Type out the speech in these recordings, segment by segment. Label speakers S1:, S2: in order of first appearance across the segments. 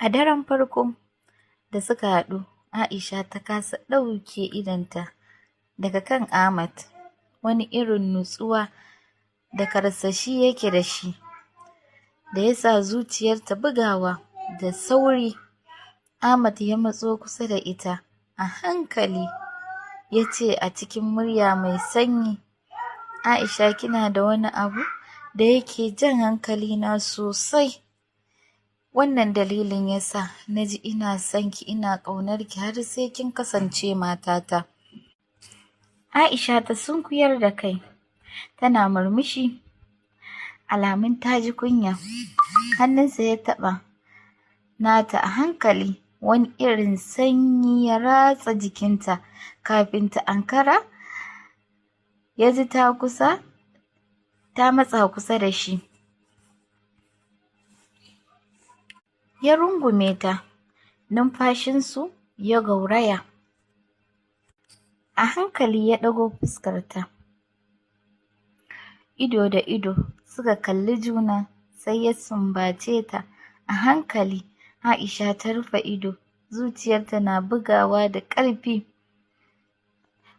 S1: A daren farko da suka haɗu, Aisha ta kasa ɗauke idonta daga kan Ahmad. Wani irin nutsuwa da karsashi yake da shi, da ya sa zuciyarta bugawa da sauri. Ahmad ya matso kusa da ita a hankali, ya ce a cikin murya mai sanyi, "Aisha, kina da wani abu da yake jan hankalina sosai. Wannan dalilin ya sa na ji ina son ki, ina ƙaunar ki har sai kin kasance matata." Aisha ta sunkuyar da kai, tana murmushi, alamun ta ji kunya. Hannunsa ya taɓa nata a hankali, wani irin sanyi ya ratsa jikinta. Kafin ta ankara, ya ji ta kusa ta matsa kusa da shi. Ya rungume ta, numfashinsu ya gauraya. A hankali ya ɗago fuskarta. Ido da ido suka kalli juna, sai ya sumbace ta a hankali. Aisha ta rufe ido, zuciyarta na bugawa da ƙarfi.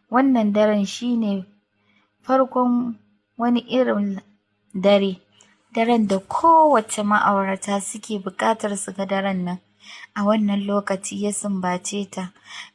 S1: Wannan daren shine farkon wani irin dare, daren da kowace ma'aurata suke buƙatar su ga daren nan. A wannan lokaci ya sumbace ta,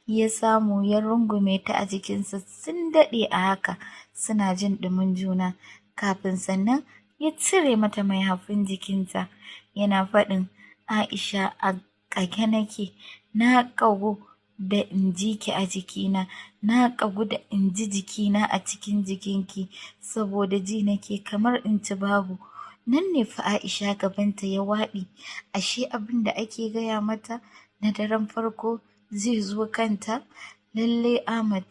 S1: ya samu ya rungume ta a jikinsa. Sun daɗe a haka suna jin ɗumin juna. Kafin sannan ya cire mata mayafin jikinta, yana faɗin, "Aisha, a ƙage nake, na ƙagu da in ji ki a jikina, na ƙagu da in ji jikina a cikin jikinki, saboda ji nake kamar in ci babu." Nan ne fa Aisha gabanta ya waɗi, ashe abin da ake gaya mata na daren farko zai zo kanta. Lallai Ahmad,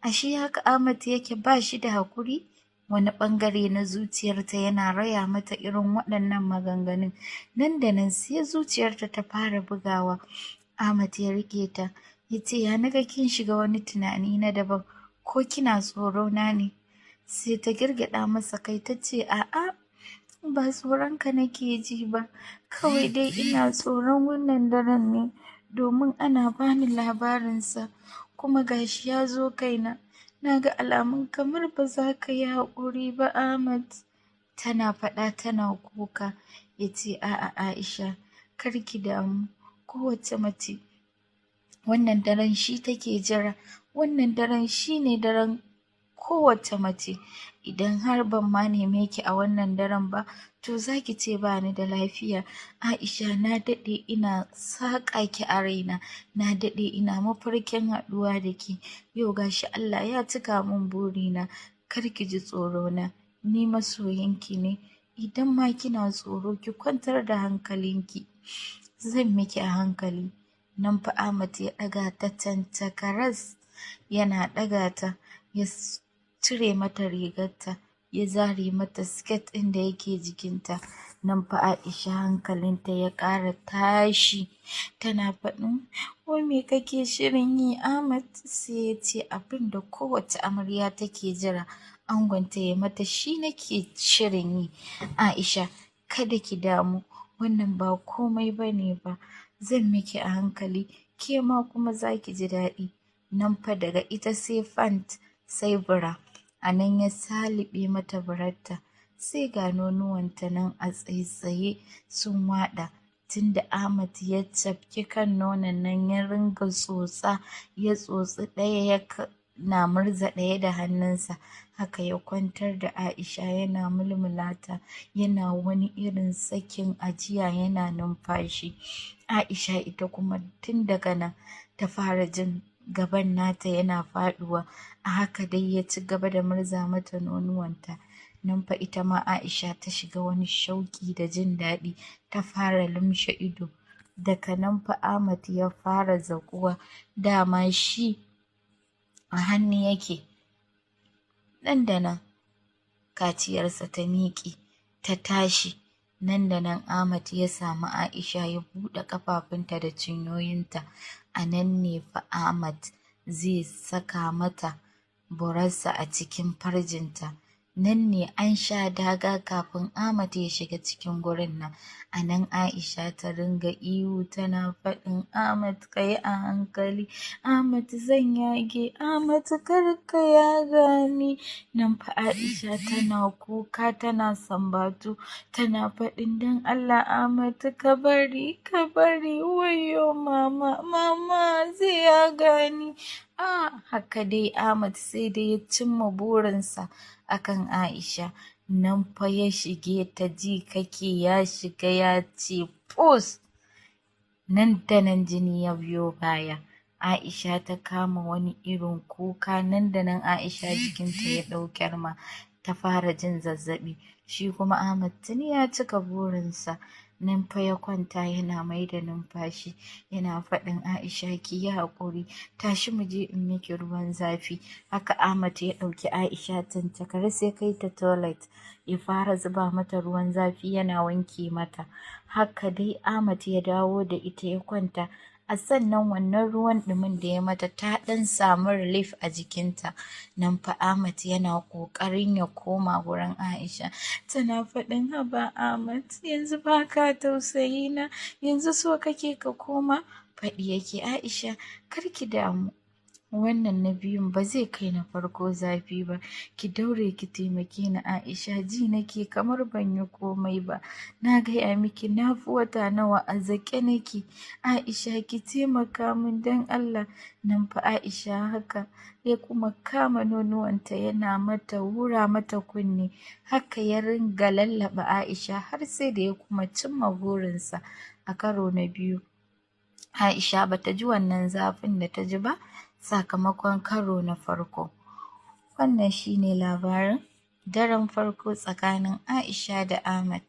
S1: ashe haka Ahmad yake, ba shi da haƙuri. Wani ɓangare na zuciyarta yana raya mata irin waɗannan maganganun. Nan da nan sai zuciyarta ta fara bugawa. Ahmad ya riƙe ta, ya ce, "Ya naga kin shiga wani tunani na daban, ko kina tsoro na ne?" Sai ta girgiɗa masa kai ta ce, "A'a, ba tsoron ka nake ji ba, kawai dai ina tsoron wannan daren ne, domin ana bani labarinsa, kuma gashi ya zo kaina. Na ga alamun kamar ba za ka yi haƙuri ba, Ahmad." Tana faɗa tana kuka. Ya ce, "A'a Aisha, kar ki damu, kowace mace wannan daren shi take jira. Wannan daren shi ne daren kowace mace. Idan har ban ma neme ki a wannan daren ba, to za ki ce ba ni da lafiya. Aisha, na daɗe ina saƙa ki a raina, na daɗe ina mafarkin haɗuwa da ke. Yau gashi Allah ya cika min burina. Kar ki ji tsoro na, ni masoyinki ne. Idan ma kina tsoro, ki kwantar da hankalinki, zan miki a hankali." Nan fa Ahmad ya ɗaga ta cancakaras, yana ɗaga ta ya cire mata rigarta, ya zare mata siket ɗin da yake jikinta. Nan fa Aisha hankalinta ya ƙara tashi, tana faɗin, "Wai me kake shirin yi, Ahmad?" Sai ya ce, "Abin da kowace amarya take jira angonta ya mata shi nake shirin yi. Aisha, kada ki damu, wannan ba komai bane ba, zan miki a hankali, ke ma kuma za ki ji daɗi." Nan fa daga ita sai pant sai bra. A nan ya saliɓe mata burarta, sai ga nonuwanta nan a tsaitsaye sun waɗa. Tunda Ahmad ya cafki kan nonon nan ya ringa tsotsa, ya tsotsi ɗaya ya na murza ɗaya da hannunsa. Haka ya kwantar da Aisha yana mulmula ta, yana wani irin sakin ajiya, yana numfashi. Aisha ita kuma tun daga nan ta fara jin gaban nata yana faɗuwa. A haka dai ya ci gaba da murza mata nonuwanta. Nan fa ita ma Aisha ta shiga wani shauƙi da jin daɗi, ta fara lumshe ido. Daga nan fa Ahmad ya fara zaƙuwa, dama shi a hannu yake. Nan da nan kaciyarsa ta miƙe ta tashi. Nan da nan Ahmad ya samu Aisha ya buɗe ƙafafunta da cinyoyinta. A nan ne fa Ahmad zai saka mata burarsa a cikin farjinta. Nan ne an sha daga kafin Ahmad ya shiga cikin gurin nan. A nan Aisha ta ringa ihu tana faɗin, "Ahmad, ka yi a hankali, Ahmad, zan yage, Ahmad, kar ka yaga ni." Nan fa Aisha tana kuka tana sambatu tana faɗin, "Don Allah Ahmad, ka bari, ka bari, wayyo mama, mama, zai yaga ni." Haka dai Ahmad sai dai ya cimma burinsa akan Aisha. Nan fa ya shige ta, ji kake ya shiga ya ce pus. Nan da nan jini ya biyo baya. Aisha ta kama wani irin kuka. Nan da nan Aisha jikinta ya ɗau kyarma, ta fara jin zazzaɓi. Shi kuma Ahmad tuni ya cika burinsa. Nan fa ya kwanta yana mai da numfashi yana faɗin, "Aisha, ki yi haƙuri, tashi mu je in miki ruwan zafi." Haka Ahmad ya ɗauki Aisha cancakare sai kai ta toilet, ya fara zuba mata ruwan zafi yana wanke mata. Haka dai Ahmad ya dawo da ita ya kwanta. A sannan wannan ruwan ɗumin da ya mata ta ɗan samu relief a jikinta. Nan fa Ahmad yana ƙoƙarin ya koma gurin Aisha. Tana faɗin, "Haba Ahmad, yanzu ba ka tausayi na, yanzu so kake ka koma?" Faɗi yake, "Aisha, kar ki damu. Wannan na biyun ba zai kai na farko zafi ba. Ki daure ki taimake ni Aisha, ji nake kamar ban yi komai ba. Na gaya miki na fi wata nawa a zaƙe nake. Aisha, ki taimaka min don Allah." Nan fa Aisha haka ya kuma kama nonuwanta yana mata hura mata kunne. Haka ya ringa lallaɓa Aisha har sai da ya kuma cimma burinsa a karo na biyu. Aisha bata ji wannan zafin da ta ji ba sakamakon karo na farko. Wannan shine labarin daren farko tsakanin Aisha da Ahmad.